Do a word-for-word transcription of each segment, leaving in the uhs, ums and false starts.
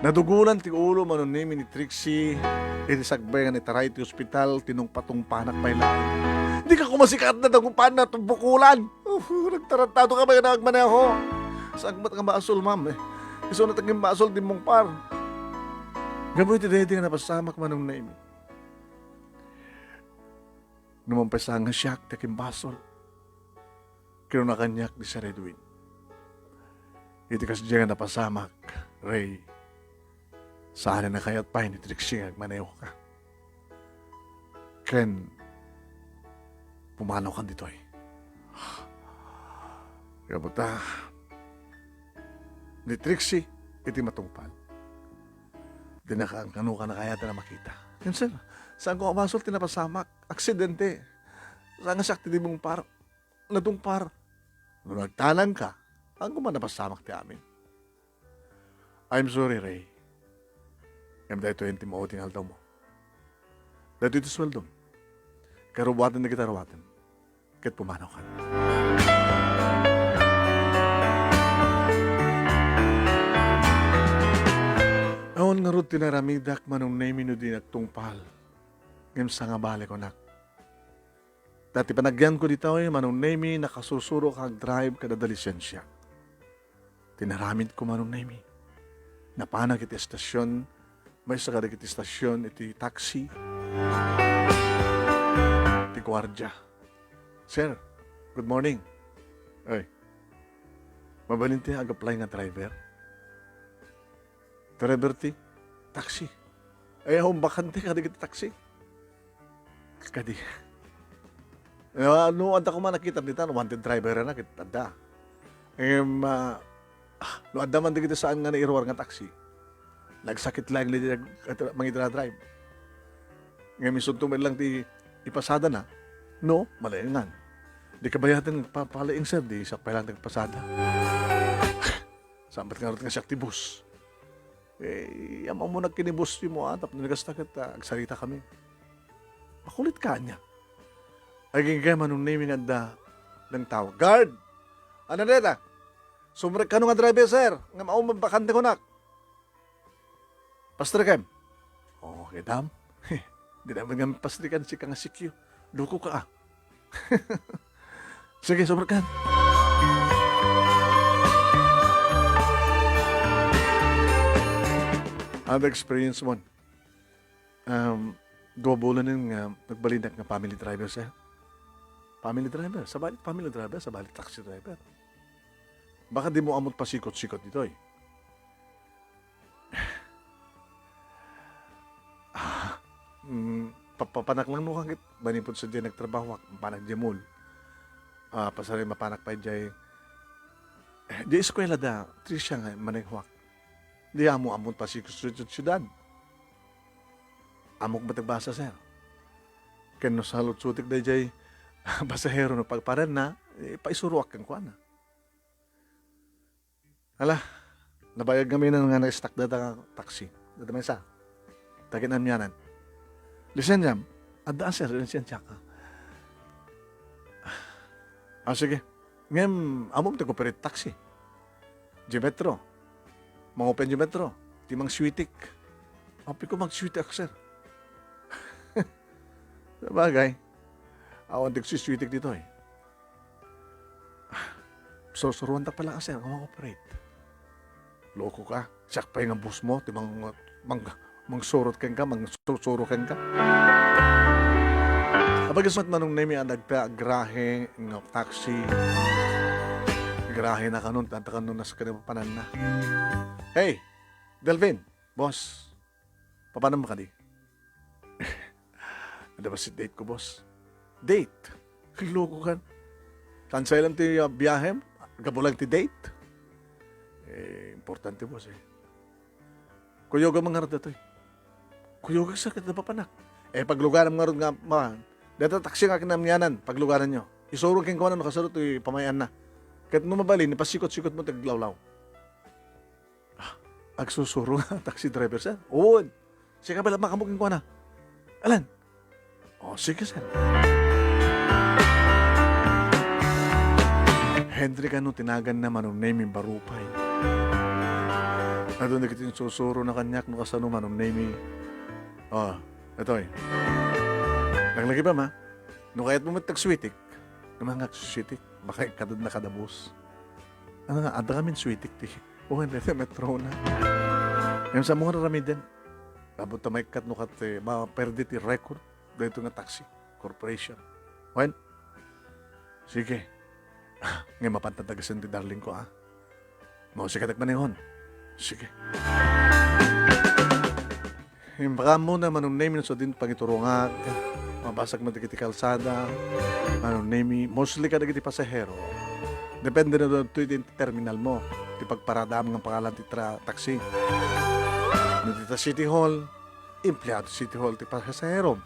Nadugolan ti ulo, Manong Nemy, ni Trixie iti sakbay nga naitaray ti ospital, tinungpatungpanak pay laeng. "Dika koma sikat na tungpana, tumbukolan! Uf, nagtarantado ka pay nga agmaneho! Saan met nga basol, ma'am, eh? Isu na ti basol, dimmungpar." Gapu iti daydi nga napasamak, Manong Nemy, no mapasangasiak ti akimbasol, kinuna kaniak ni Sir Edwin, "Iti kasdiay nga napasamak, Ray, saan a kayat pay ni Trixie nga agmanehoka. Ken pumanaw kan ditoy." Gapu ta, ni Trixie iti matungpal. Di na kano, kano ka na kayat a makita. Ken, sir, saan ko a basol ti napasamak? Aksidente. Saan nga siak ti dimmungpar? Natungpar. No nagtanangka, saan koma napasamak ti amin? "I'm sorry, Ray. Ngem daytoy ti maudi nga aldawmo. Daytoy ti sueldom. Karubuaten dagiti aruatem. Ket pumanaw kan." Awan ngarud ti naramidak, Manong Nemy, no di nagtungpal. Ngem sangabali kunak. Ta ti panagyanko ditoy, Manong Nemy, nakasursurok nga agdrive ket adda lisensia. Ti naramidko, Manong Nemy, napanak iti estasion, maysa kadagiti estasion iti taxi ti guardia. "Sir, good morning. Ay, mabalin ti ag-apply nga driver?" Driver ti taxi. Ay, awan bakante kadagiti taxi. Kadi. No, no adda koma nakita dita, no wanted driver na, ket adda. Em, ah, ah, no adda man dagiti saan nga nairuar nga taxi, nagsakit laeng daydi ag-, at-, mangidra-drive. Ngem isunto met lang ti ipasadana, no, malaengan. Di kabayaten, pa-, palaeng, sir, di siak pay lang nagpasada. Saan met ngarud nga siak ti boss? Eh, ammonak ken ni boss ti mo, ah, tapno ni kasta ket, ah, agsarita kami. Makulit ka ania. Agingga, Manong Nemy, nga adda nangtawag. "Guard! Ano deta? Sumrek kano nga driver, sir? Ngem awan bakante kunak." "Pastrikem." "Oh, kitam? Di naman nga pastrikan, sika nga sikyo. Loko ka, ah." "Sige, sumrek kan." Ano experience mo? Um, dua bulan yun nga nagbalinak nga family driver siya. Family driver, sabali family driver, sabali taxi driver. Baka di mo amot pasikot-sikot ditoy. Ah, mm, papapanak lang no, kagit manipud sa diay nagtrabahoak, mapanak diay mall. Ah, pasari mapanak pay diay, eh, diay eskuela da Tricia nga manehoak. Di amo-amon pasikot-sikot siudad. Amok met agbasa, sir. Ken no salutsutek daydiay pasahero no pagparenna, eh, paisuroak kenkuana. Ala, nabayag ngamin nga na-stuck data taxi. Data maysa. Taga Namianan. Lisensiam? Adda, sir, lisensiak. Ah, sige. Ngem, ammom ti nag-operate taxi. Diay metro. Mangupen diay metro. Ti mangsweetik. Apay ko mangsweetik, sir. Sabagay, awan ti agsweetik ditoy. Sursuruanta pay la, sir, nga mang-operate. Loko ka. Siak pay nga boss mo, ti mang-, mang-, mangsurot kenka, mangsursuro kenka. Apay, gusto met Manong Nemy a nagpa-, agrahe nga taxi. Agrahe na kanon, tanta kanon nas kanipapananna. Hey, Delvin, boss, papanam kadi? Adda bassit date ko, boss. Date? Loko kan. Cancel ti, ah, biyahem, gapu lang ti date. Eh, importante, boss, eh. Kuyogam ngarud datoy. Kuyogak sa ket napapanak. Eh, pagluganam ngarud nga, ma, data taxi nga kinamianan, paglugananyo. Isurong kenkuana no kasano ti pamay-anna. Ket no mabalin, ipasikot-sikot mo ti aglawlaw. Ah, agsursuro nga taxi driver, sir? Oo. Sika pay la makammo kenkuana. Alan? Oh, sige, sir. Henry kano ti naganna, Manong Nemy, barupay. Adun dagiti insursuro na kaniak no kasano, Manong Nemy. Ah, itoy. Laglagipem, ha? No kayatmo met agsweetik, ngem ania nga agsweetik, baka ikadud na kada bus. Ania nga, adda kami sweetik ti, o, hindi, ti metro na. Ngem sa mga ramiden, abot ta maikkat no kat, eh, ma-perdi ti record daytoy nga taxi corporation. Wen? Sige. Ngem mapanta dagasen ti darling ko, ah. Mausikatek manehon. Sige. Imbaka muna, Manong Nemy, no sadin pangiturongak. Mabasag man dagiti kalsada, Manong Nemy, mostly kadagiti pasahero. Depende na ditoy ti terminal mo, ti pagparadaam nga pangalan ti tra-, taxi. No dita City Hall, empleado ti City Hall ti pasaherom.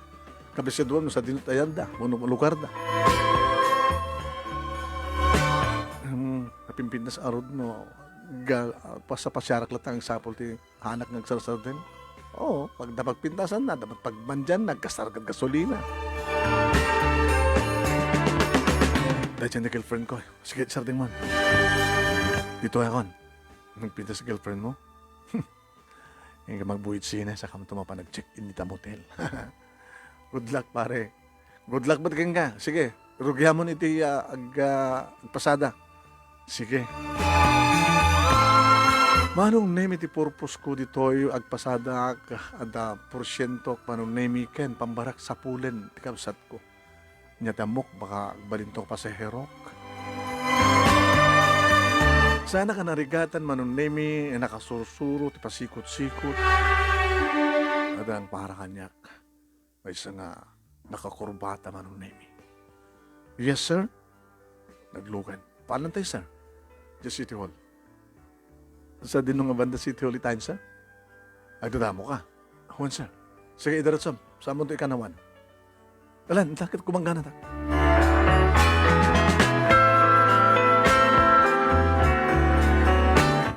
Kabisiaduam no sadino ti ayanda, wenno lugarda. Hmm, napimpintas a road no, ga-, pasapasiarak latta nga agsapul ti anak nga agsarsardeng. Oo, pagda pagpintasanna, dapat pagmandianna, agkasargad gasolina. Daydiay ni girlfriend ko. Sige, sardeng man. Ditoy akon. Nagpintas ti girlfriend mo? Inka magbuhit sine, saka mapan nag-check-in dita motel. Good luck, pare. Good luck met kenka. Sige, rugiamon iti, ah, ag-, ah, agpasada. Sige. Manong Nemy, ti purpose ko ditoy, agpasada, ag-, adda porsiento, Manong Nemy, ken pambarak sapulen ti kabsat ko. Nia ti ammok, baka agbalinto nga pasaherok. Saanak a narigatan, Manong Nemy, a nakasursuro ti pasikut-sikut. Adda nagpara kaniak. Maysa nga nakakurbata, Manong Nemy. Yes, sir. Naglugan. Paanantayo, sir? Diay City Hall. Sadino nga banda City Hall itayon, sir? Agdadamo ka. Wen, sir. Sige, idiretsom. Saamonto ikanawan. Alan, dakit kumanggana ta.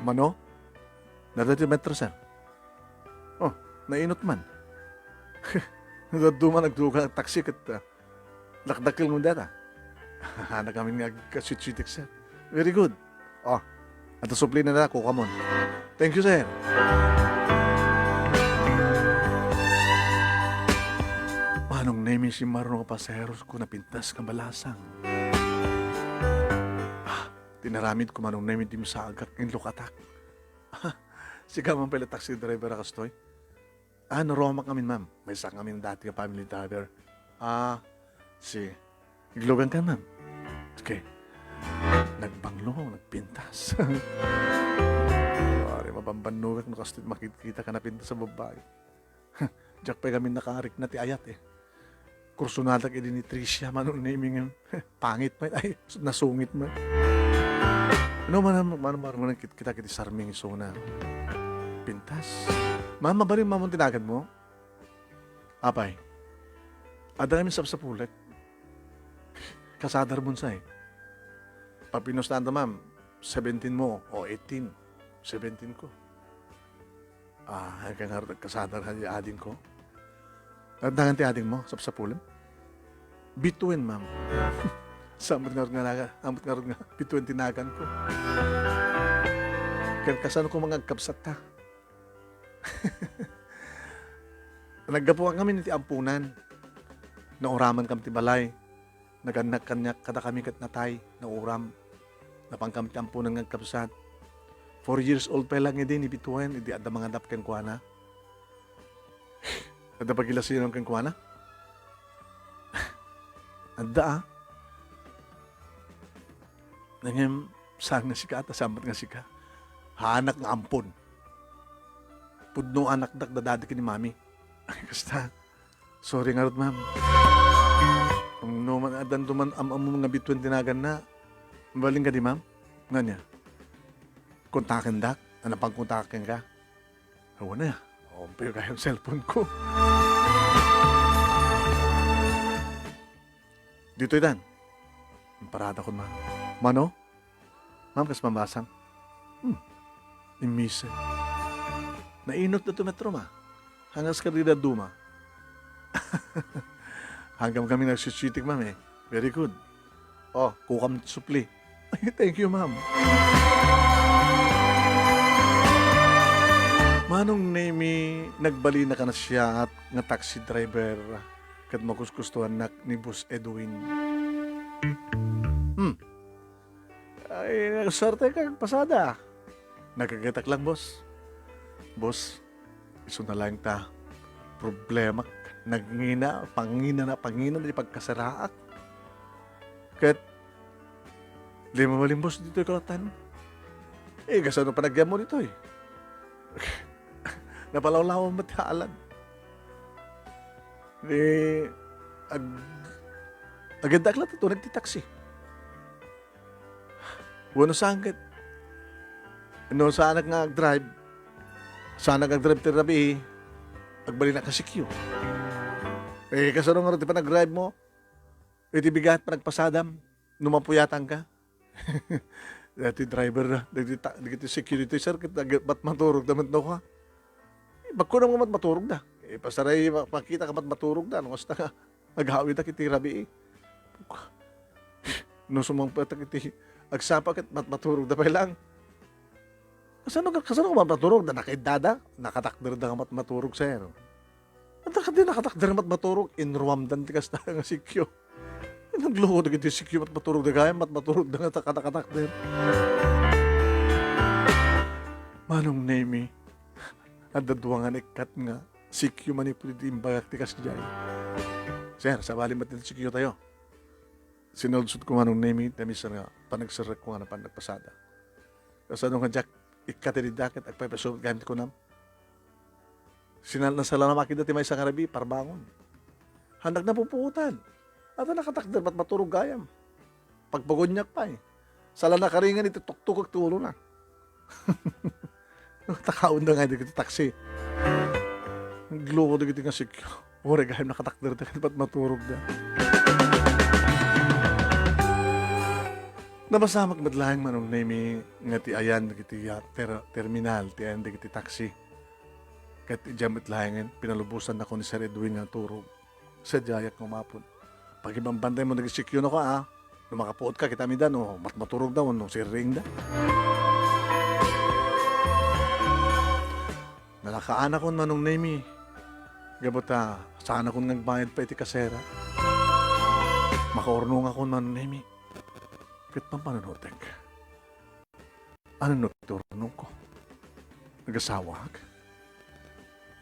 Mano? Nadati metro, sir. Oh, nainot man. Nadaduma nagduga taxi ket, ah, dakdakkel nga data. Anak amin nga agkasuitsuitek, sir. Very good. Oh, adda supli na da, kukamon. Thank you, sir. Manong Nemy, simmaruno nga pasaheros ko napintas nga balasang. Ah, tinaramid ko, Manong Nemy, ti masagak, inlukatak. Sika man pay la taxi driver a kastoy? Ah, naruamak ngamin, ma'am. Maysa ngamin dati nga family driver. Ah, si, iglugan ka, ma'am. Okay. Nagbanglo, nagpintas. Pare, mabambannogak no kastoy makikita ka napintas a babbai. Diak pay ngamin nakarikna ti ayat, eh. Kursonadak idi ni Tricia, Manong Nemy, ngem pangit met, ay, nasungit met. No, man, man, man, man, kit-, kita kiti sarming isuna. Pintas. Ma'am, mabalin, ma'am, ti naganmo? Apay. Adda ngamin sapsapulek. Kasadar mo, say. Papinustaanta, ma'am, seventeen mo o eighteen. Seventeen ko. Ah, ay ka nga agkasadar nga adingko. Adda ngamin ti adingmo, sapsapulem? Bituin, ma'am. Saan met ngarud nga naga-, saan met ngarud nga bituin ti naganko. Ken kasano ko nga agkabsatta? Naggapuak ngamin iti ampunan. Nauraman kami ti balay. Nagannak kaniak, kadakami ket natay, nauram. Napan kami ti ampunan nga agkabsat. Four years old pay lang idi ni bituin, idi adda mangadap kenkuana. Adda pagilasinan kenkuana? Adda, ah. Ngem, saan nga sika, ta saan met nga sika? Haanak nga ampon. Pudno anakdak, dadadi ken ni mami. Kasta, sorry ngarud, ma'am. No man, addan duman am-, ammom nga bituin ti naganna, mabalin kadi, ma'am? Ngania? Kontakendak? Ania, pangkontaken ka? Awan na, umpiyo kayo ang cellphone ko. Ditoy dan. Ang parada ko, ma'am. Mano? Ma'am, kas mabasang? Hmm. Immisa. Nainot na to metro, ma. Hangas ka rida duma. Hanggang kami nagsisitik, ma'am, eh. Very good. Oh, kukam ti supli. Ay, thank you, ma'am. Manong Nemy, nagbalin a kanasiaat nga taxi driver ket makuskustoannak ni Boss Edwin. Hmm. Ay, nagsuertek a nagpasada. Nagagetak lang, boss. Boss, isuna laeng ta problemak. Nangina, pangina na, pangina na di pagkasaraak. Ket, di mo malimbos ditoy kalatan. Eh, kasano panagyammo ditoy? Napalawlawan met ti alan. Di, ag-, agendak la ti tuneg ti taxi. Wenno saan ket? No, saanak nga agdrive. Saanak agdrive ti rabii, agbalinak a sikyo. Eh, kasano ngarud ti panagdrive mo? Iti bigat panagpasadam, no mapuyatanka? Dagiti driver na, dagiti ta-, dagiti sikyo ditoy, sir, ket ag-, matmaturogda met no ka. Eh, bakunam nga matmaturogda. Eh, pasaray, ma-, makita ka matmaturogda, no, kasta nga, aghawitak iti rabii. No sumangpetak iti agsapa ket matmaturogda pay lang. Kasano ka, kasano ka matmaturogda? Nakaiddada? Nakatakderda nga matmaturog, sir. Anta kadi nakatakder matmaturog? Inruamdan ti kasta nga sikyo. Nagluko dagiti sikyo matmaturogda gayam, matmaturogda nga ta-, nakatakder. Manong Nemy, adda dua nga naikkat nga sikyo manipud iti imbagak ti kasdiay. Sir, sabali met ti sikyo tayo. Sinulsol ko Manong Nemy, ti maysa nga panagserrek ko nga napan nagpasada. Kasano nga diak ikkat iti daket, agpaypayso gayam ti kunam. Sinal-, nasalanamak ida ti maysa nga rabii, parbangon. Handak napupuotan. Ata nakatakder, matmaturog gayam. Pagpaguniak pay. Sala nakaringan iti tuktukek ti ulona. Takaonda nga dagiti taxi. Nagluko dagiti nga sikyo. Uray gayam nakatakder da ket matmaturogda. Napasamak met laeng Manong Nemy nga ti ayan dagiti, ah, ter-, terminal, ti ayan dagiti taxi. Ket idiay met laengen, pinalubosannakon ni Sir Edwin nga naturog. Sadiayak nga umapod. Pagibambantaymo dagiti sikyo no ka, ah. No makapuotka, kitam ida no matmaturogda wenno sirriingda. Nalakaanakon Manong Nemy. Gapu ta, saanakon nga agbayad pay iti kasera. Makaurnongakon Manong Nemy. Ket pampanunotek. Ano no ti urnongko? Agasawaak?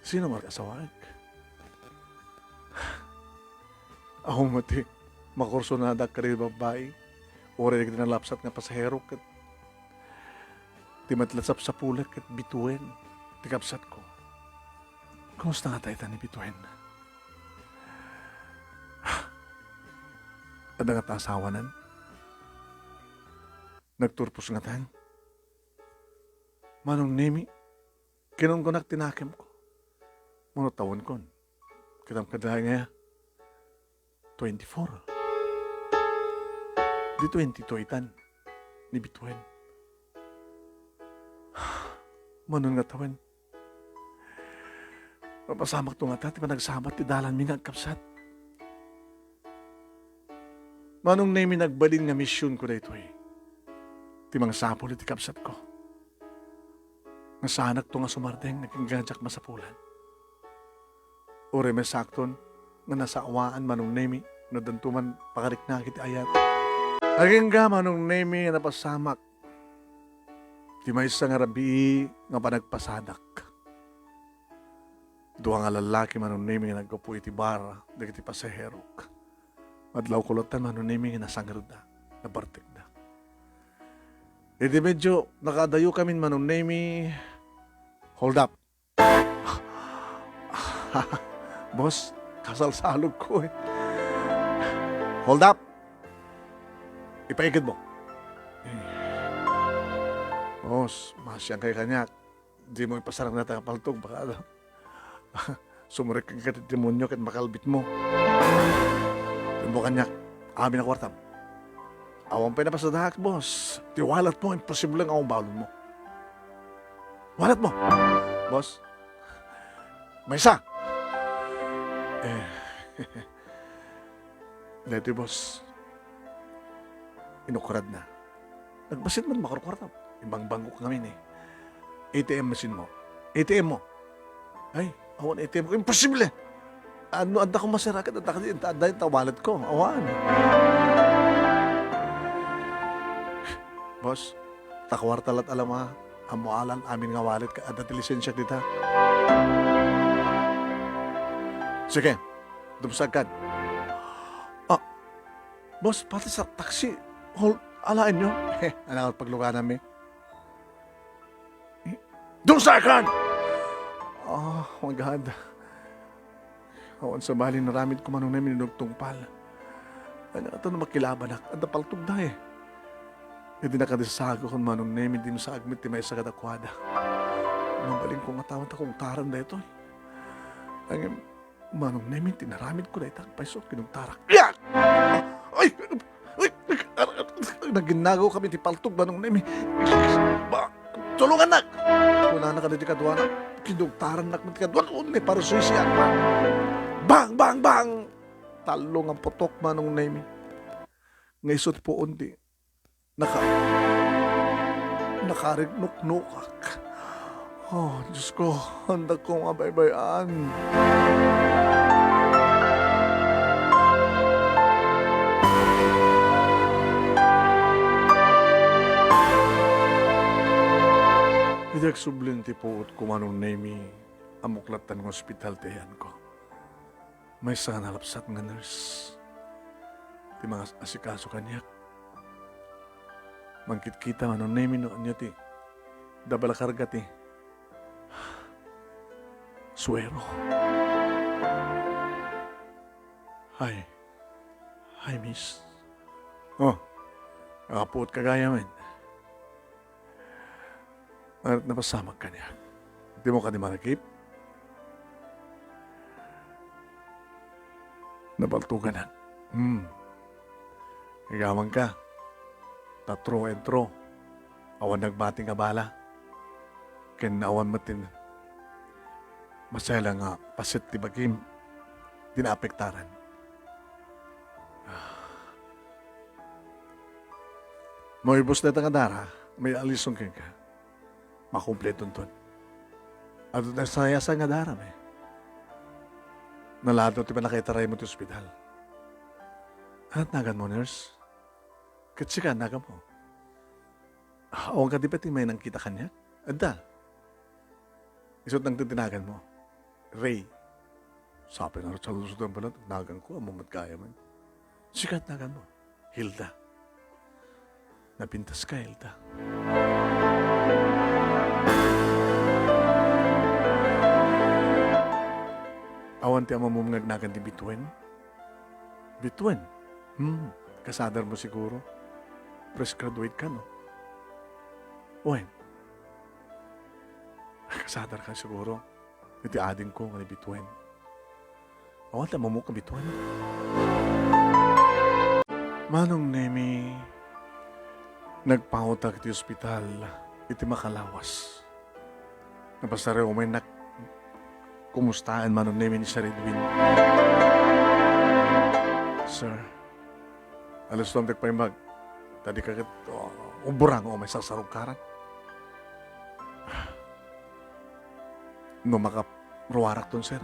Sino nga agasawaak? Awan met ti makursonadak kadagiti babbai, uray dagiti nalapsat nga pasahero ket ti met la sapsapulek ket bituen ti kabsatko. Kumusta ngata ita ni bituen? Adda ngata asawanan? Nagturpos ngatan? Manong Nemy, kinunkunak ti nakemko. Mano tawenkon? Kitam kadi nga twenty-four. Di twenty-two itan ni bituen. Manon nga tawen. Mapasamakto ngata ti panagsabat ti dalanmi nga agkabsat. Manong Nemy, nagbalin nga misionko daytoy. Ti mangsapul iti kabsatko. Nga saanakto nga sumardeng, agingga diak masapulan. Uray maysakton nga nasawaan Manong Nemy no addanto man pakariknaan iti ayat. Agingga Manong Nemy nga napasamak ti maysa nga rabii nga panagpasadak. Dua nga lallaki Manong Nemy nga naggapu iti bar dagiti pasaherok. Madlawko latta Manong Nemy nga nasangerda, nabartekda. Idi medyo nakaadayokamin Manong Nemy, hold up. Boss, kasalsalogko eh. Hold up! Ipaikid mo. Eh. Boss, masiangkay kaniak. Dimo ipasarang dayta nga paltog, baka sumurek ka iti demonyo ket makalbit mo. Imo kaniak, amin a kuartam. Awan pay napasadaak, boss. Ti wallet mo, imposible nga awan balon mo. Wallet mo! Boss? Maysa! Eh, daytoy, boss. Inukradna. Nagbassit man makurkuartam. Imbangbanggok ngamin eh. A T M machine mo. A T M mo. Ay, awan A T M ko. Imposible! Ano, adda ko masarakan, adda ka, adda, adda wallet ko. Awan. Boss, ta kuarta lat alam a, ammo alan amin nga wallet ka, adda ti lisensiak dita. Sige, dumsagkan. Ah, boss, pati sa taxi, hold, alaenyo. Ano, paglugananmi. Dumsagkan! Oh my God. Awan sabali naramidko, Manong Nemi, ni Dugtungpal. Ania ngato no makilabanak? Adda paltogda, eh. Idi nakadisagakon, Manong Nemi, dimsaag met ti maysa kadakuada. Mabalinko nga tawen ta kugtaran daytoy. Ngem, Manong Nemi, ti naramidko dayta, payso, kinugtarak. Yak! Ay! Ay! Naginnagaw kami ti paltog, Manong Nemi. Ba, tulongannak! Kunana kadagiti kaduana, kinugtarannak met ti kaduana, undi para suisiak man. Bang! Bang! Bang! Tallo nga putok, Manong Nemi. Nga isu ti puon ti naka-, nakariknuknokak. Oh, Diyos ko, andakko nga baybay-an. Idi agsubli ti puotko, Manong Nemi, ammok latta nga ospital ti ayanko. Maysa nga nalapsat nga nurse ti mangas-asikaso kaniak. Mangkitkita, Manong Nemi, no ania ti dabel a karga ti suero. Hi. Hi, miss. Oh, nakapuot ka gayam. Ngarud, napasamak kaniak. Di mo kadi maragip? Napaltoganak. Hmm. Igaman ka. Ta through and through. Awan nagbati nga bala. Ken awan met ti masela nga paset ti bagim ti naapektaran. Maubos dayta nga dara, may alison kenka. Makumpletonton. Adu ti nasayasan nga daram, eh. Naladaw ti pannakaitaraymo ti ospital. Ania ti naganmo, nurse? Ket sika, ania ti naganmo? Awan kadi pay ti may nangkita kaniak? Adda. Isu ti naganmo. Ray. Sapay ngarud, saludsod pay, naganko, ammom met gayam. Sika, ania ti naganmo? Hilda. Napintas ka, Hilda. Awan ti ammom nga agnagan ti Bituen? Bituen? Hmm, kasadarmo siguro. Fresh graduate ka, no? Wen. Kasadarka siguro iti adingko nga ni Bituen. Awan ti ammom nga Bituen. Manong Nemi, nagpahotak iti ospital iti makalawas. Napasariw met kumustaen, Manong Nemi, ni Sir Edwin. Sir, alas nuebe ti paimbag. Ta dika ket, oh, ubrang, oh, may sarsarungkaran. No makaruarakton, sir,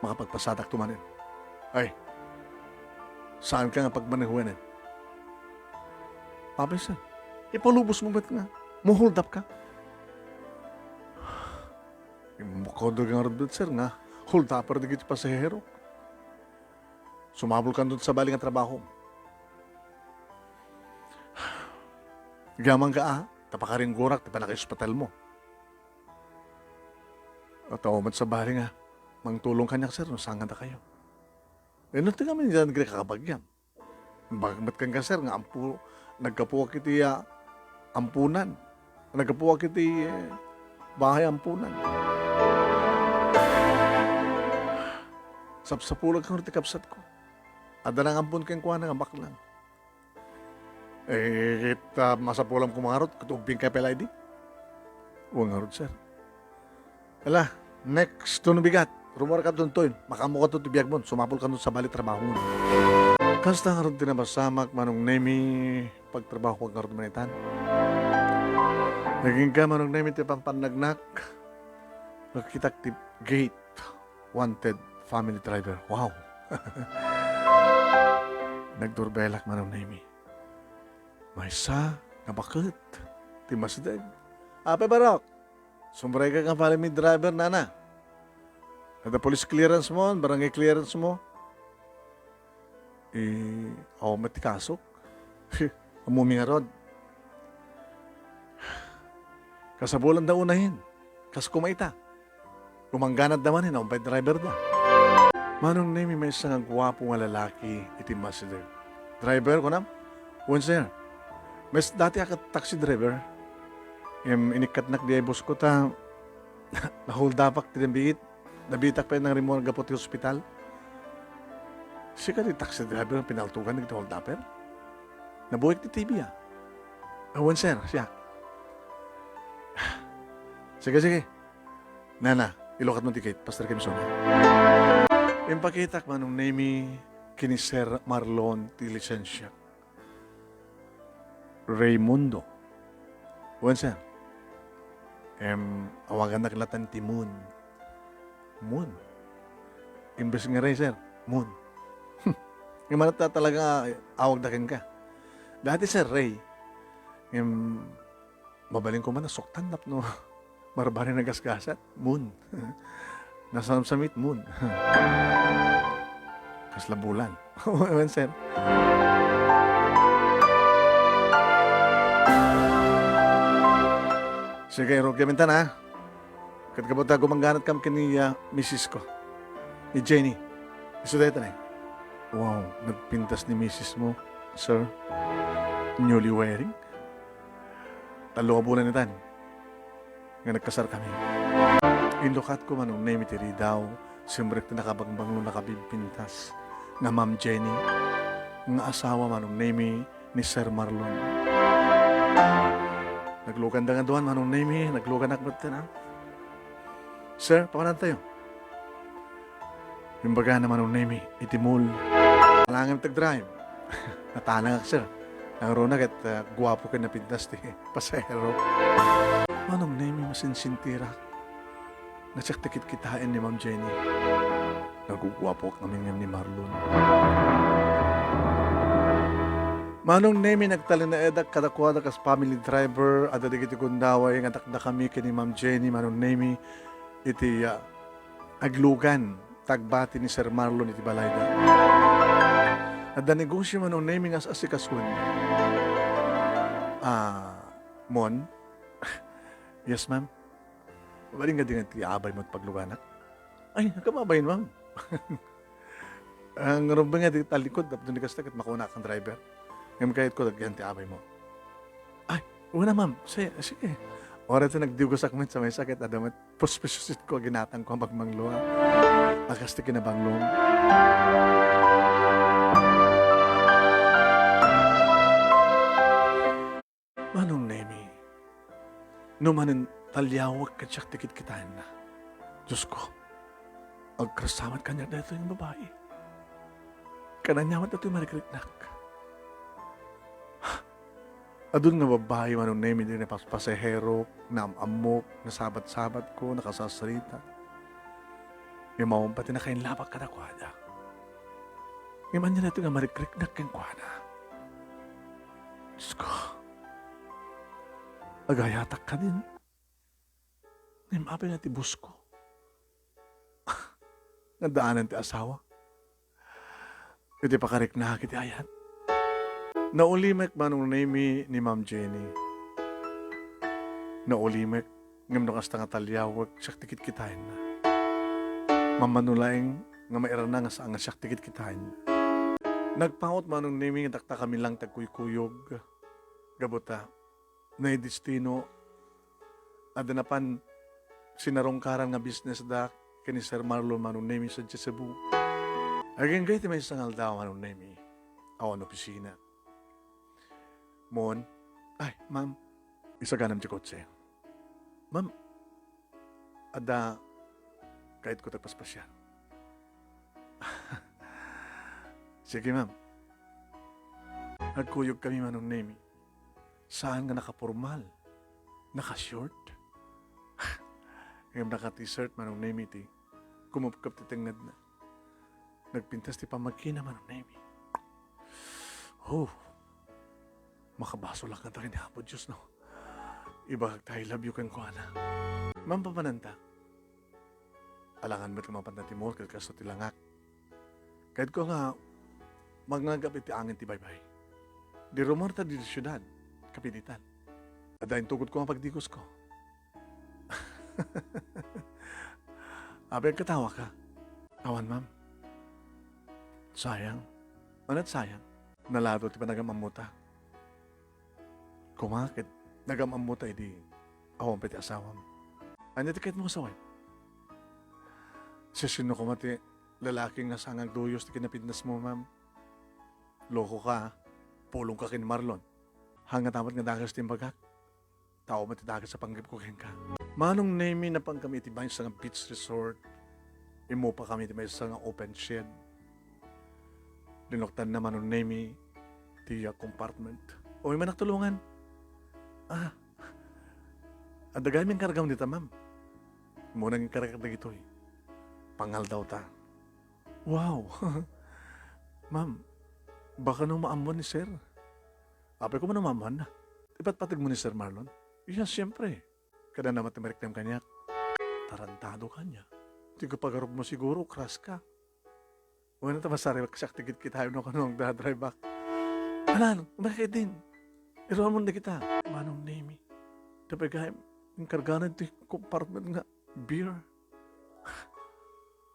makapagpasadakto manen. Ay, saanka nga pagmanehoen. Apay, sir, ipalubosmo met nga mo-hold up ka. Imbukod ngarud, sir, nga hold upper dagiti pasahero. Sumabol kanto sabali nga trabaho. Igyamanka, a, ta pakaringgorak ti pannakaospitalmo. Ket awan met sabali nga mangtulong kaniak, sir, no saan nga dakayo. Inno ti kami diay nga kakabagyan. Imbagak met kenka, sir, nga ampo, naggapuak iti, a, amponan. Naggapuak iti, eh, bahay amponan. Sapsapulan ngarud ti kabsatko. Adda nangampon kenkuana nga baklang. Eh, ket, a, masapulam koma ngarud, ket ubbingka pay la idi? Wen ngarud, sir. Ala, next, no bigat. Rummuarka ditoy. Makaammoka ti biagmo. Sumapulka sabali trabahom. Kasta ngarud ti napasamak, Manong Nemi, pagtrabahok ngarud manen itan. Nagingga, Manong Nemi, ti pampannagnak. Nakitak ti gate, wanted family driver. Wow! Nagdurbelak, Manong Nemy. Maysa nga baket ti masdeg. Apay, Barok, sumrekka nga family driver, nana. Adda police clearance mo, barangay clearance mo. Eh, awan met ti kasok. Ammom ngarud. Kasabulan da unayen. Kas kumaita. Gumangganat da manen, awan pay driver da. Manong Nemy, maysa nga guapo nga lalaki iti masdeg. Driver, kunam? Wen, sir. Maysa dati a ket taxi driver. Em, inikkatnak diay boss ko ta naholdapak ti nabiit. Nabitak pay nang rimmuar gapu ti hospital. Sika ti taxi driver nga pinaltugan dagiti holdaper? Nabuek ti T V, ah. Awan, sir, siak. Sige, sige. Nana, ilukat mo ti gate, Pastor Kimson. Impakitak, Manong Nemy, ken ni Sir Marlon ti lisensia. Raymundo. Wen, sir. Em, awagannak latta ti Moon. Moon? Imbes nga Ray, sir, Moon. Nga manatta talaga awagda kenka. Dati, sir, Ray. Em, mabalin ko man a suktan tapno marbari nagasgasat. Moon. Nasamsamit, Moon. Kasla bulan. Wen, sir. Sige, rugi amintan, ha? Ket gapu ta gumangganatkam ken ni, ah, misis ko, ni Jenny. Isu dayta, ne? Wow, nagpintas ni misis mo, sir. Newly wedding. Tallo a bulan itan nga nagkasarkami. Inlukatko, Manong Nemy, ti ridaw, simrek ti nakabangbanglo, nakabimpintas nga Ma'am Jenny, nga asawa, Manong Nemy, ni Sir Marlon. Nagluganda nga duan, Manong Nemy, nagluganak metten, ah. Sir, papanantayo? Imbagana, Manong Nemy, iti mall. Alangan ti drive. Natanangak, sir. Nangruna ket, ah, guapo ken napintas ti pasahero. Manong Nemy, masinsintirak nga siak ti kitkitaen ni Ma'am Jenny. Naguguapoak ngamin ngem ni Marlon. Manong Nemy, nagtalinaedak kadakuada kas family driver. Adda dagiti gundaway nga dakdakami ken ni Ma'am Jenny, Manong Nemy, iti, ah, aglugan ta agbati ni Sir Marlon iti balayda. Adda negosyo, Manong Nemy, nga as-asikasuen. Ah, Mon? Yes, ma'am. Mabalin nga dika ti abay mo ti pagluganak? Ay, agkamabay, ma'am. Ang rumbi nga di talikod, tapno ni kasta ket makunak ang driver. Ngem kayatko dagiti abay mo. Ay, una, ma'am. Si-, sige. Oras na nagdiwgasak met sa may sakit, adda met puspususit ko, ginatang ko ang pagmanglo, ah. Akas ti kinabanglo. Manong Nemy, no manen taliawek ket siak ti kitkitaenna. Diosko, agkarsamat kaniak daytoy nga babai. Ken ania met daytoy marikriknak? Adun nga babai, Manong Nemy, dagiti pas-, pasahero, naam-ammok, nasabat-sabatko, nakasasarita. Ngem awan pay ti nakainlabak kadakuada. Ngem ania daytoy nga marikriknak kenkuana? Diosko, agayatak kadin. Ngem apay nga ti boss ko nga addaan ti asawa iti pakariknak iti ayat? Naulimek, Manong Nemy, ni Ma'am Jenny. Naulimek, ngem no kasta nga taliawek, siak ti kitkitaenna. Mammano laeng nga mairana nga saan nga siak ti kitkitaenna. Nagpaut, Manong Nemy, nga daktakami lang ti agkuykuyog. Gapu ta, naidestino, adda napan sinarungkaran nga business da ken ni Sir Marlon, Manong Nemy, sadiay Cebu. Agingga iti maysa nga aldaw, Manong Nemy, awan opisina. Mon, ay, ma'am, isaganam ti kotse. Ma'am, adda kayatko ti agpaspasiar. Sige, ma'am. Agkuyogkami, Manong Nemy. Saan nga nakapormal? Naka-short? Ngem naka-T-shirt Manong Nemi ti kumupkop ti tengngedna. Nagpintas ti pammagina Manong Nemi. Oh, makabasolak ngata ken ni Apo Dios no ibagak ti I love you kenkuana. Mampapananta. Alangan met nga mapanta ti mall ket kasto ti langak. Kayatko nga mangnagap iti angin ti baybay. Di rumor ta di siudad, kapilitan. Adda intugodko nga pagdigusko. Apay, agkatawa ka? Awan, ma'am. Sayang. Ania ti sayang? Nalado ti panagam-ammota. Koma ket nagam-ammota idi awan pay ti asawam. Ania ti kayatmo nga sawen? Siasino koma ti lalaki nga saan nga agduyos ti kinapindasmo, ma'am? Loko ka, ah. Pulong ka ken Marlon. Haan ngata met nga dakes ti imbagak. Tao met ti dakes a panggepko kenka. Manong Nemi, napangkami iti maysa nga beach resort. Immupakami iti maysa nga open shed. Linuktanna Manong Nemi ti, ah, compartment. O, imanak tulongan. Ah, adda gayam inkargam dita, ma'am. Immuna nga inkargak dagitoy. Pangaldawta. Wow! Ma'am, baka no maammuan ni sir? Apay ko man no maammuanna. Ipatpategmo ni Sir Marlon? Yes, siyempre. Kada naman ti mariknam kaniak. Tarantado ka niya. Ti kapagarupmo siguro, crush ka. Wala ta masaribak siya ti kitkitayo no kano ang dadrive back. Anan, bakit din? Iruan mo na kita. Manong Nemi. Tapay gayam, inkarganan ti compartment nga beer.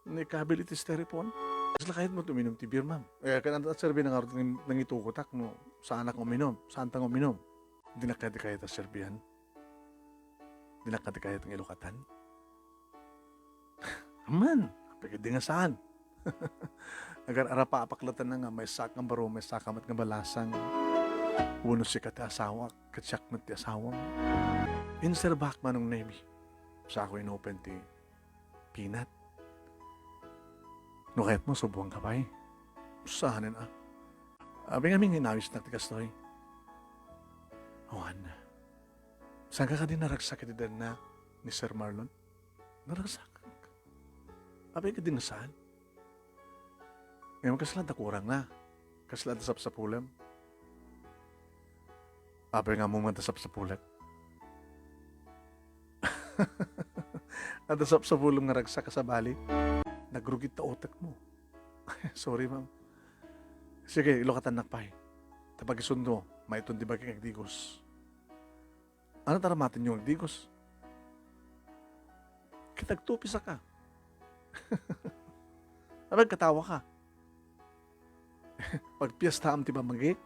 Ni kabil iti styrofoam. Kasla kayat mo tuminum ti beer, ma'am? Eh, kan at serbi na nga nang, nangitukotak no saanak uminum, saan tang uminum. Di na kayat, kayat a serbian. Di na kayat, kayat ang ilukatan. Aman, apay di nga saan. Agar arapa apaklatan na nga, may sak nga baro, may saka met nga balasang. Wano sika ti asawa, ket siak met ti asawam. Inserbak Manong Nemi. Sa ako inopen ti pinat. No kayat mo, subuan ka pay. Saanen a. Abi nga, amin nga inawisnak ti kastoy. Awan. Saan ka kadi naragsak iti danna ni Sir Marlon? Naragsak. Abi nga di nga saan? Ngayon, kasla da kurang na. Kasla da sapsapulem. Apay nga mo man ta sapsapulek? Adda sapsapulem nga ragsak a sabali. Nagrugit ta utek mo. Sorry, ma'am. Sige, ilukatannak pay. Ta pagisundo, maiton ti bagik nga agdigos. Ano ta ramaten yung agdigos? Kitagtupis ka. Abay, katawa ka. Pagpiestaam ti pamagik?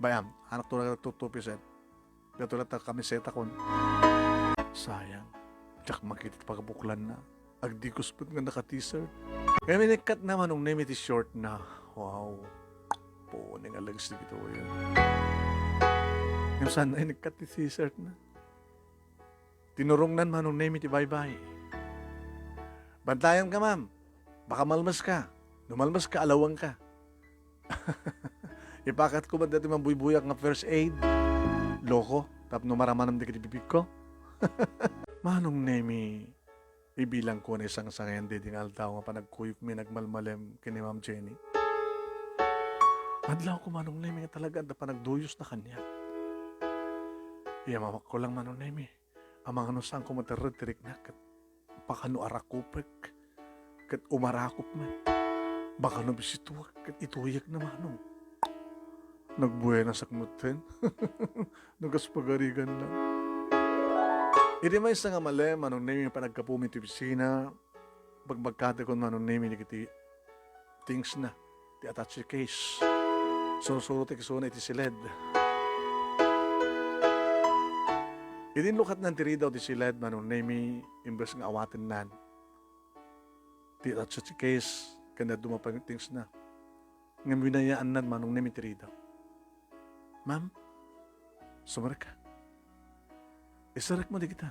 Bayam, anak to na tutupisen. Gato lang ta kamiseta kon. Sayang. Diak makita ti pagabuklan na. Agdigos pud nga naka-t-shirt. Kaya minikkat na Manong Nemi ti short na. Wow. Puning a legs di gito yan. Yung saan na inikkat ti t-shirt na? Tinurongnan Manong Nemi ti baybay. Bantayan ka, ma'am. Baka malmas ka. No malmas ka, alawang ka. Ipakat ko man dati mambuybuyak nga first aid. Loko, tapno maramanam dagiti bibig ko. Manong Nemi, ibilang ko na isang sangayan didi nga aldaw nga panagkuyog mi nagmalmalem ken ni Ma'am Jenny. Adlaw ko Manong Nemi nga talaga adda panagduyos na kaniak. Iya mamakko lang Manong Nemi. Amangan no saan ko materred ti riknak ket pakano arakupek ket umarakop met. Baka no bisituak ket ituyek na Manong. Nagbuenasak metten. Nagaspagarigan lang. Idi maysa nga malem, Manong Nemi panaggapu mi ti opisina, bagbagkate kon Manong Nemi dagiti things na, ti attache case. Sursuro ti kisuna iti siled. Idi inlukatnan ti ridaw ti siled, Manong Nemi, imbes nga awatennan ti attache case, ken dadduma pay things na. Ngem winayaannan Manong Nemi ti ridaw. Ma'am, sumrek ka. Isarek mo di kita.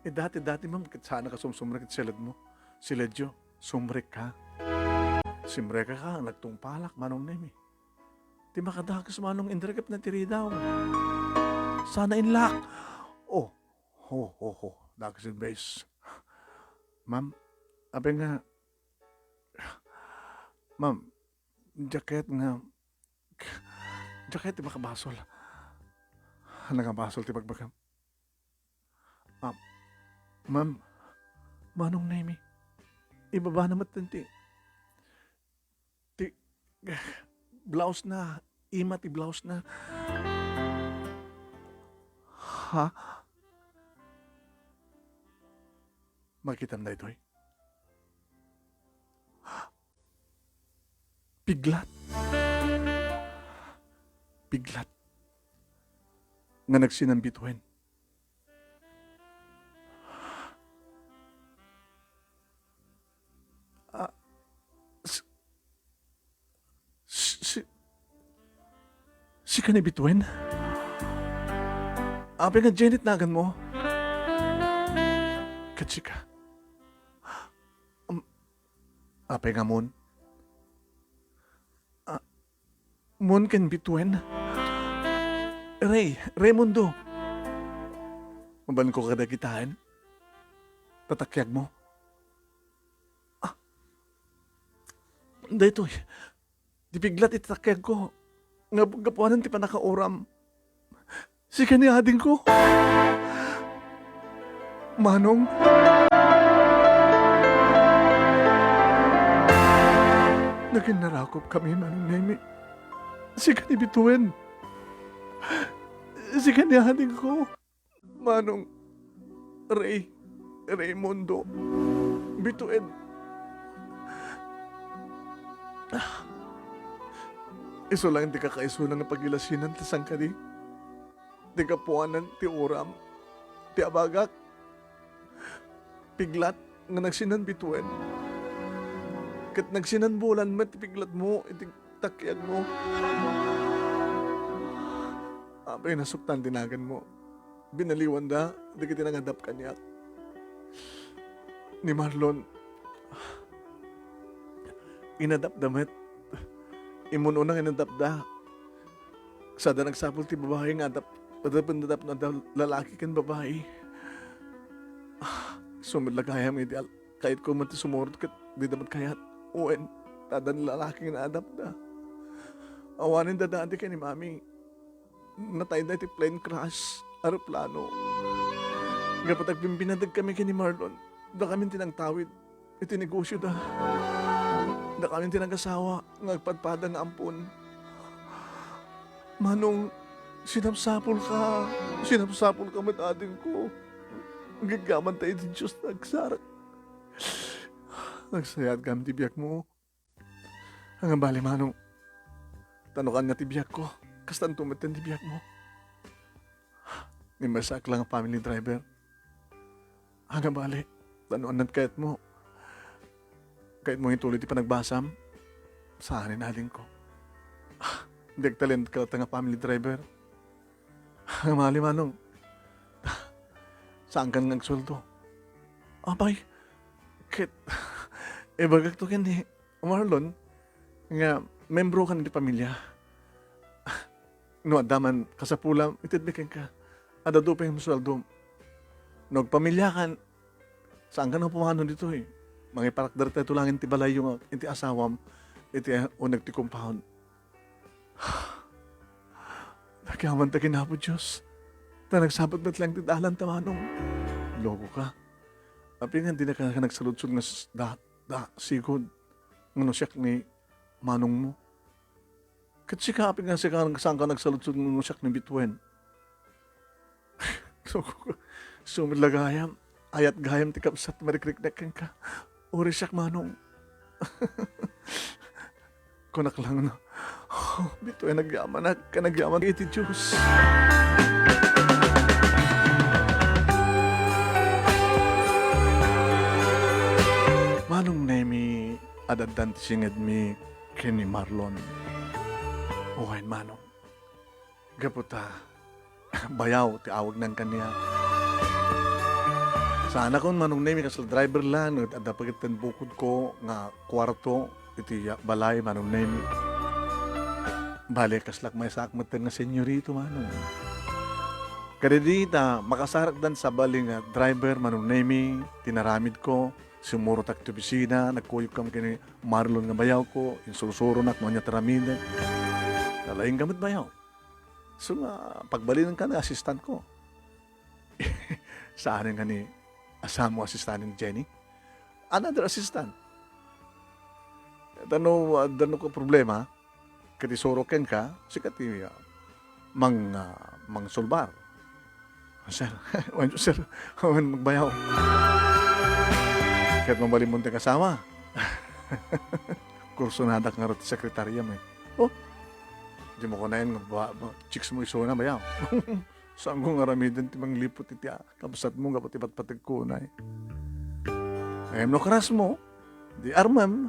Eh, dati, dati, ma'am, ket saan ka sumsumrek iti siledmo. Siledyo, sumrek ka. Simrek ka, nagtungpalak, Manong Nemi. Ti makadakes, Manong, inrekep na ti ridaw. Sana inlak. Oh, ho, ho, ho. Dakes in base. Ma'am, apay nga, ma'am, diak kayat nga, diak kayat ti makabasol. Nangabasol ti bagbagam. Ah, ma'am, Manong Nemi, ibabana met ti, ti blouse na, ima ti blouse na. Ha? Makitam daytoy? Piglat. Piglat. Nga nagsinan bituen. Ah, s-, s-, si-, sika ni bituen? Apay nga Janet naganmo? Ket sika? Am-, apay nga Mon? Ah, Mon ken bituen? Rey, Raymundo. Mabalinko kadagitaen? Tatakiagmo? Ah, daytoy. Ti piglat iti takiagko. Nga gapuanan ti pannakauram. Sika ni adingko. Manong. Naginnarakop kami, Manong Nemi. Sika ni bituen. Sika ni adingko. Manong Rey, Raymundo, bituen. Isu laeng ti kakaisuna nga pagilasinan ti sangkadi. Ti gapuanan ti uram ti abagak. Piglat nga nagsinan bituen. Ket nagsinan bulan met ti piglatmo iti takiagmo. Apay, nasuktan ti naganmo. Binaliwanda dagiti nangadap kaniak. Ni Marlon, inadapda met. Immun-una nga inadapda. Sada nagsapul ti babai nga adap-, adapendada tapno adda lalaki ken babai. Ah, isu met la gayam iti al-, kayatko met ti sumurot ket dida met kayat. Wen, ta adda lalaki nga adapda. Awanen da dadi ken ni Mami. Natayda iti plane crash, aeroplano. Gapu ta agbimbinateg kami ken ni Marlon, dakami ti nagtawid iti negosioda. Dakami ti nagasawa nga agpadpada nga ampon. Manong, sinapsapulka, sinapsapulka met, adingko. Gaggamanta iti Dios nga agsarek. Nagsayaatkami ti biagmo. Ania bale, Manong, ta no kaniak ti biagko, kastanto met ti biagmo. Ni maysaak la nga family driver. Ania bale, ta no aniat kayatmo, kayatmo nga ituloy ti panagbasam? Saanen, adingko. Diak talento kayat nga family driver. Ania bale, Manong, saankan nga agsueldo? Apay, ket ibagakto ken ni Marlon nga membrokan iti pamilia. No adda man kasapulam, itedmi kenka. Adda dua pay nga sueldom. No agpamiliakan, saankan nga pumano ditoy. Mangiparakder tayo laeng ti balayyo nga iti asawam, iti uneg ti compound. Nagyaman ta ken Apo Dios, ta nagsabet met laeng ti dalan ta, Manong. Lokoka. Apay nga dinaka nagsaludsod nga s-, da-, da-, sigud nga no siak ni manongmo? Ket sika, apay nga sika, saanka nagsaludsod nga no siak ni bituen? Isu met la gayam, ayat gayam ti kabsat marikriknak kenka. Uray siak, Manong. Kunak laeng no, oh, bituen, nagyamanak ken nagyaman iti Dios. Manong Nemi, ad-addan ti singedmi ken ni Marlon. Wen, Manong. Gapu ta bayaw ti awagnan kaniak. Saanakon, Manong Nemi, kasla driver la, no adda pay ket ti bukodko nga kuarto iti ya-, balay, Manong Nemi. Bale, kaslak maysaak met nga senyorito, Manong. Kadidi ta makasarakdan sabali nga driver, Manong Nemi, ti naramidko. Sumurotak ti opisina, nagkuyogkami ken ni Marlon nga bayawko, insursuronak no ania ti aramidek. Nalaingka met bayaw. So nga, pagbalinenka nga assistantko. Saanen nga ni asawa mo assistant ni Jenny? Another assistant. Tano, ah, tano ko problema, ket isuro kenka, sika ti, ah, mang-, ah, mangsolbar. Sir, wen, sir, wen magbayaw. Ket mabalinmo ti kasama. Kursonadak ngarud ti sekretariam, eh. Oh, di mo kunayan nga ba, ba, chicks mo isuna, bayaw. Saanko nga aramiden ti mangliput iti, ah, kabsatmo gapu ti patpategko unay. Ngem no krasmo, di armem,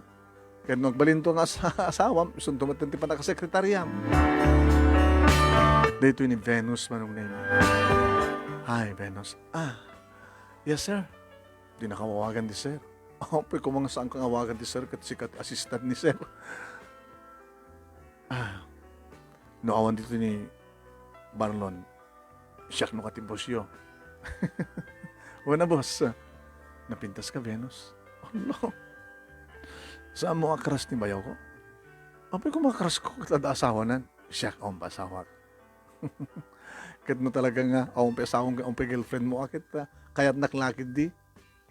ket no agbalinto nga asa-, asawam, isunto met ti pannakasekretariam. Daytoy ni Venus, Manong Nene. Hi, Venus. Ah, yes, sir. Di nakawawagan di sir. Apay koma nga saanka nga awagan di sir, ket sika ti assistant ni sir. Ah, no awan ditoy ni Marlon, siak no ka ti bossyo. Wen a, boss. Napintaska, Venus. Oh, no. Saanmo a crush ni bayawko? Apay koma a crushko, ket adda asawanan. Siak, awan pay asawak. Ket no talaga nga, awan pay asawam, awan pay girlfriendmo, a ket, ah, kayatnak la ketdi.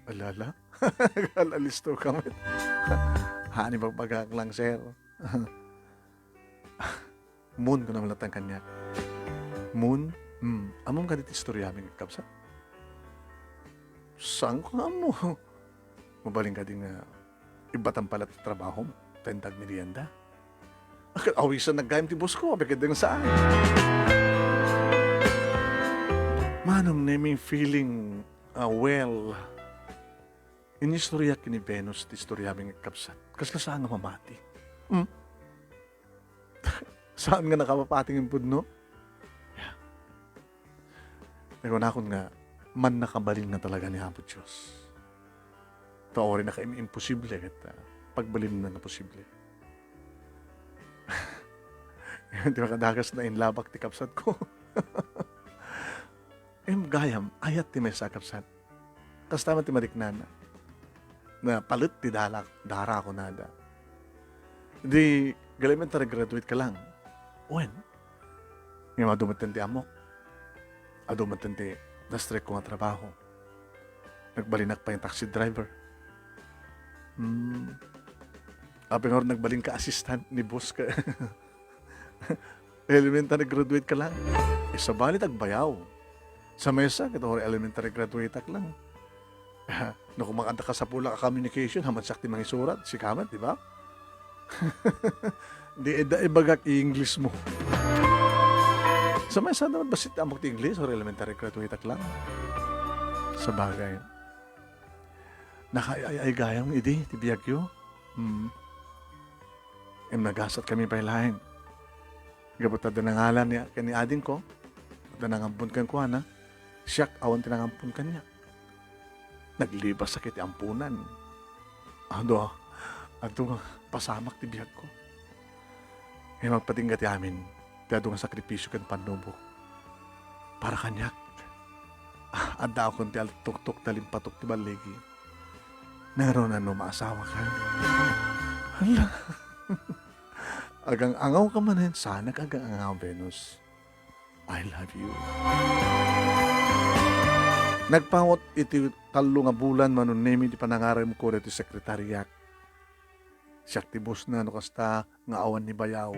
Alala? Alalisto ka met. Haan, ibagbagak lang, sir. Mon, kuna met latta kaniak. Mon? Hmm, ammom kadi ti istoriami nga agkabsat? Saanko nga ammo? Mabalin kadi nga ibatam pay latta ti trabahom, ta inta agmerienda? Ket awisannak gayam ti bossko, apay ket deng saan. Manong Nene, feeling, ah, well, inistoriak ken ni Venus ti istoriami nga agkabsat. Kasla saan nga mamati. Hmm? Saan nga nakapapati nga impudno? Nakunakon nga, mannakabalin nga talaga ni Apo Dios. Ta uray nakaim-imposible, ket, ah, pagbalinna nga posible. Ti makadakas na inlabak ti kabsatko. Em, gayam, ayat ti maysa a kabsat. Kasta met ti mariknana. Napalet ti dalak, dara, kunada. Di, elementary graduate ka lang. Wen, ngem adu metten ti ammok. Adu metten ti district ko nga trabaho. Nagbalinak pay nga taxi driver. Hmm. Apay ngarud nagbalinka assistant ni boss ka. Elementary graduate ka lang. Isabali ti agbayaw. Sa maysa, ket uray elementary graduate ak lang. No, koma adda kasapulak a communication, haman siak ti mangisurat, sika met, di ba? Di, da, ibagak i-English mo. Sa maysa naman, bassit ammok ti English, uray elementary graduate ak lang. Sabagay. Nakaay-ay gayam idi ti biagyo. Hmm. Em, nagasatkami pay laeng. Gapu ta adda nangalan ni, ken ni adingko, adda nangampon kenkuana, siak awan ti nangampon kaniak. Naglibasak iti amponan. Adu, adu nga pasamak ti biagko. Ngem agpatingga ti amin, ti adu nga sakripisio ken pannubok. Para kaniak, addaakon ti altuktok ta limpatok ti balligi. Ngarud, no maasawaka? Hala. Agang-angawka manen, saanak agang-angaw, Venus. I love you. Nagpawut iti tallo nga bulan, Manong Nemi, ti panangaremko ditoy sekretariak. Siak ti bossna no kasta nga awan ni bayaw.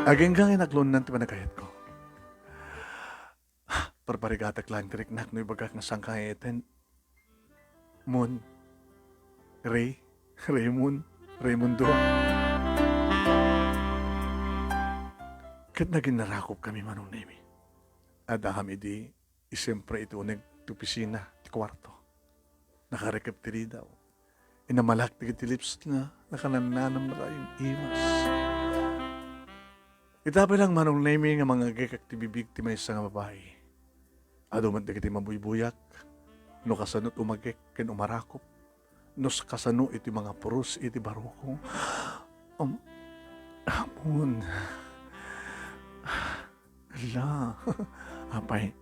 Agingga nga inaklonan ti panagayatko. Parparigatak laeng ti riknak no ibagak nga saanka nga iten. Mon. Ray. Raymond. Raymundo. Ket naginarakopkami, Manong Nemi. Addakam idi, siempre iti uneg ti opisina, ti kuarto. Nakarikep ti ridaw. Inamalak dagiti lipsna, nakanannanam, nakaimas. Ita pay lang, Manong Nemi, nga mangagekak ti bibig ti maysa nga babai. Adu met dagiti mabuybuyak, no kasano ti umagek ken umarakop, no s-, kasano iti mangapuros iti barukong. Um, ammon. Hala. Apay,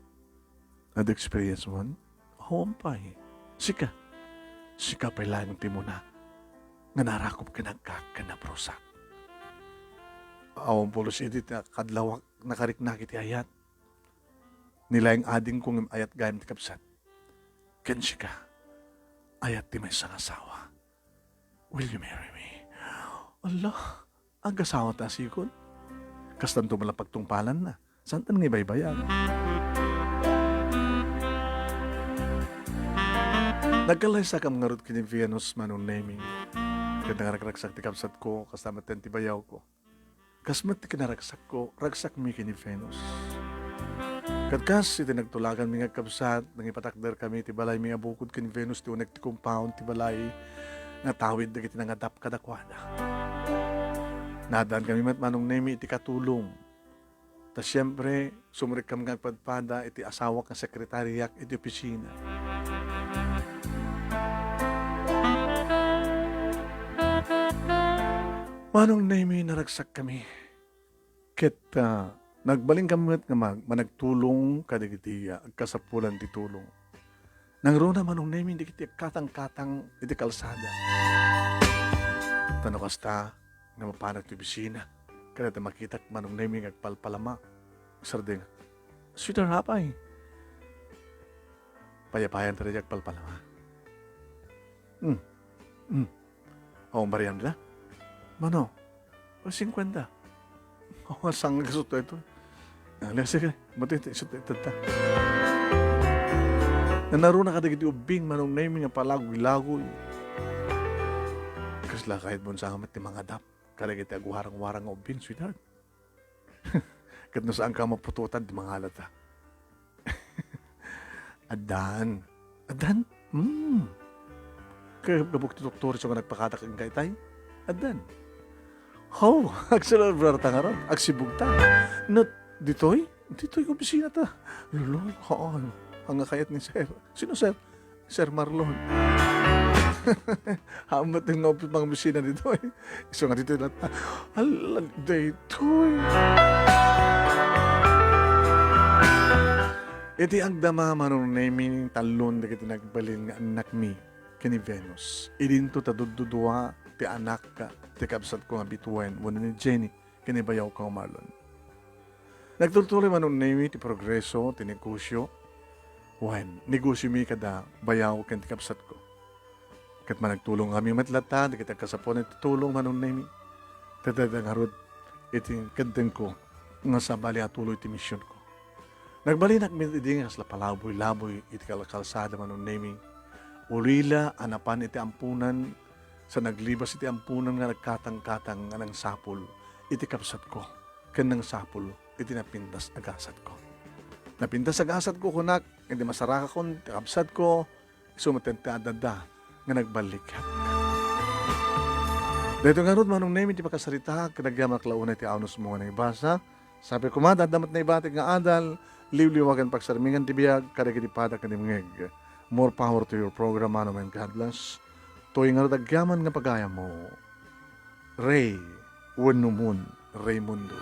adda experience mon? Awan pay. Sika, sika pay laeng ti umuna nga narakup ken agkak ken naprusak. Awan pulos idi ti kadlawak nakariknak iti ayat. Ni laeng adingko ngem ayat gayam ti kabsat. Ken sika, ayat ti maysa nga asawa. Will you marry me? Ala, agasawa ta a sigud. Kastanto met la pagtungpalanna. Saantan nga ibaybayag. Nagkallaysakam ngarud ken ni Venus, Manong Nemy. Ket nangragragsak ti kabsatko, kasta met ti bayawko. Kas met ti kinaragsakko, ragsakmi ken ni Venus. Ket kas iti nagtulaganmi nga agkabsat, nangipatakderkami iti balaymi a bukod ken ni Venus ti unek ti compound ti balay nga tawid dagiti nangadap kadakuada. Naaddaanmi met, Manong Nemy, iti katulong. Ta siempre, sumrekkami nga agpadpada iti asawak nga sekretariak iti opisina. Manong Nemy, naragsakkami. Ket, ah, nagbalinkami met nga mag-, managtulong kadagiti, ah, agkasapulan ti tulong. Nangruna, Manong Nemy, dagiti agkatangkatang iti kalsada. Ta no kasta, nga mapanak ti opisina, kada ta makitak, Manong Nemy, nga agpalpalama. Sardeng, "Sweetheart, apay?" Payapayan ta daydi agpalpalama. Hmm. Hmm. O, Mariam da? Mano? O, singkuenta. O, sangag isu daytoy. Ah, sige, mati, isu daytoy ta. Nangruna kadagiti ubbing, Manong Nemy, nga palagoy-lagoy. Kasla kayatmo sa met ti mangadap kadagiti agwarang-warang nga ubbing, sweetheart. Ket no saanka maputotan, di mangalata. Addan. Addan? Hmm. Kaya gabuk ti doktor, isu nga nagpakada kenka itay? Addan. How? Agselebrar ta ngarud. Agsibug ta. No, ditoy? Ditoy opisina ta. Lolo, haan. Ania kayat ni sir? Sino, sir? Sir Marlon. Haan met nga pangopisina ditoy. Isu nga ditoy latta. Ala, daytoy. Iti agdama, Manong Nemy, tallon dagiti nagbalin nga annakmi ken ni Venus. Idinto ta duddudua ti anak ti kabsatko nga bituen wenno ni Jenny ken ni bayawko nga Marlon. Nagtultuloy, Manong Nemy, ti progreso ti negosio. Wen, negosiomi kada bayaw ken ti kabsatko. Ket managtulongkami met latta dagiti agkasapuan iti tulong, Manong Nemy. Ket adda ngarud iti keddengko nga sabali a tuloy ti misionko. Nagbalinak met idi nga kasla palaboy-laboy iti kal-, kalsada, Manong Nemy. Ulila a napan iti ampunan, sa naglibas iti ampunan nga nagkatangkatang nga nangsapul iti kabsatko ken nangsapul iti napintas a gasatko. Napintas a gasatko, kunak, idi masarakakon ti kabsatko, isu met ti adda nga nagballigat. Daytoy ngarud, Manong Nemy, ti pakasaritaak, ket agyamanak la unay ti anunsio nga naibasa. Sapay koma, adda met naibatik nga adal, liwliwa ken pagsarmingan ti biag kadagiti pada ken dimngeg. More power to your program, Manong, and God bless. Toy ngarud agyaman nga pagayammo, Rey wenno Mon Raymundo.